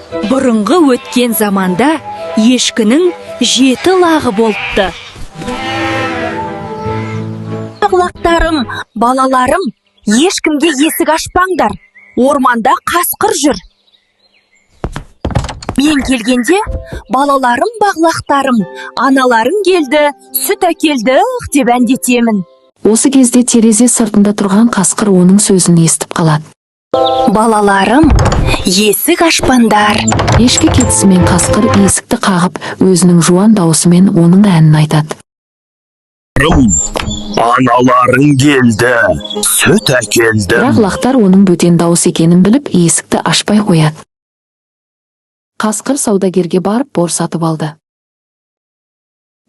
Бұрынғы өткен заманда ешкінің жеті лағы болыпты. Лақтарым, балаларым, ешкімге есік ашпаңдар. Орманда қасқыр жүр. Мен келгенде, балаларым, бағлақтарым, аналарың келді, сүт әкелді деп әндетемін. Осы кезде терезе сыртында тұрған қасқыр оның сөзін естіп қалады. Балаларым, есік ашпаңдар. Ешкі кетісімен қасқыр есікті қағып, өзінің жуан даусымен оның әнін айтады. Аналарың келді, сүт әкелдім. Бірақ лақтар оның бөтен дауыс екенін біліп, есікті ашпай қояды. Қасқыр саудагерге барып, бор сатып алды.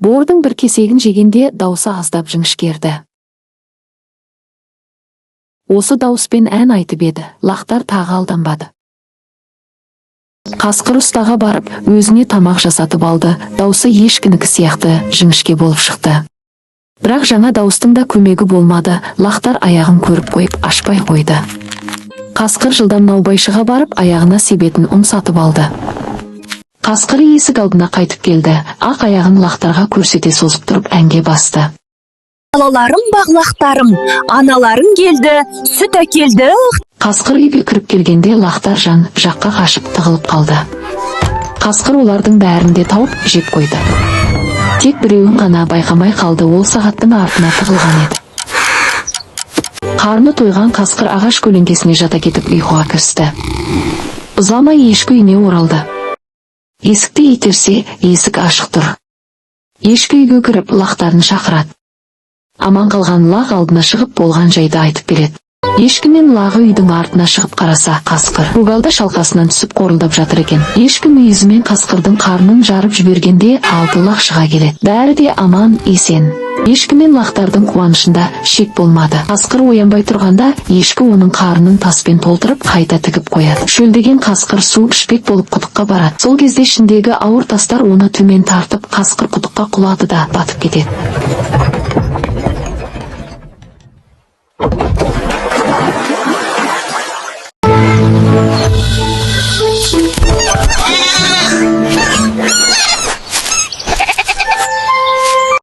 Бордың бір кесегін жегенде даусы аздап жіңішкерді. Осы дауыспен ән айтып еді, лақтар тағы алданбады. Қасқыр ұстаға барып, өзіне тамақ жасатып алды. Даусы ешкінікі сияқты жіңішке болып шықты. Бірақ жаңа дауыстың да көмегі болмады. Лақтар аяғын көріп қойып, ашпай қойды. Қасқыр жылдам наубайшыға барып, аяғына себетін ұн сатып алды. Қасқыр есік алдына қайтып келді. Ақ аяғын лақтарға көрсете созып тұрып, әнге басты. Балаларым, бағлақтарым, аналарың келді, сүт әкелді. Қасқыр үйге кіріп келгенде лақтар жан жаққа қашып тығылып қалды. Қасқыр олардың бәрін де тауып жеп қойды. Тек біреуін ғана байқамай қалды, ол сағаттың артына тығылған еді. Қарны тойған қасқыр ағаш көлеңкесіне жата кетіп, ұйқыға кірісті. Ұзамай ешкі үйіне оралды. Есікті итерсе, есік ашық тұр. Ешкі үйге кіріп, лақтарын шақырады. Аман қалған лақ алдына шығып, болған жайды айтып береді. Ешкі мен лағы үйдің артына шығып қараса, қасқыр көгалда шалқасынан түсіп қорылдап жатыр екен. Ешкі мүйізімен қасқырдың қарнын жарып жібергенде, алты лақ шыға келеді. Бәрі де аман есен. Ешкі мен лақтардың қуанышында шек болмады. Қасқыр оянбай тұрғанда ешкі оның қарнын таспен толтырып, қайта тігіп қояды. Шөлдеген қасқыр су ішпек болып құдыққа барады. Сол кезде ішіндегі ауыр тастар оны төмен тартып, қасқыр құдыққа құлады да, батып кетеді.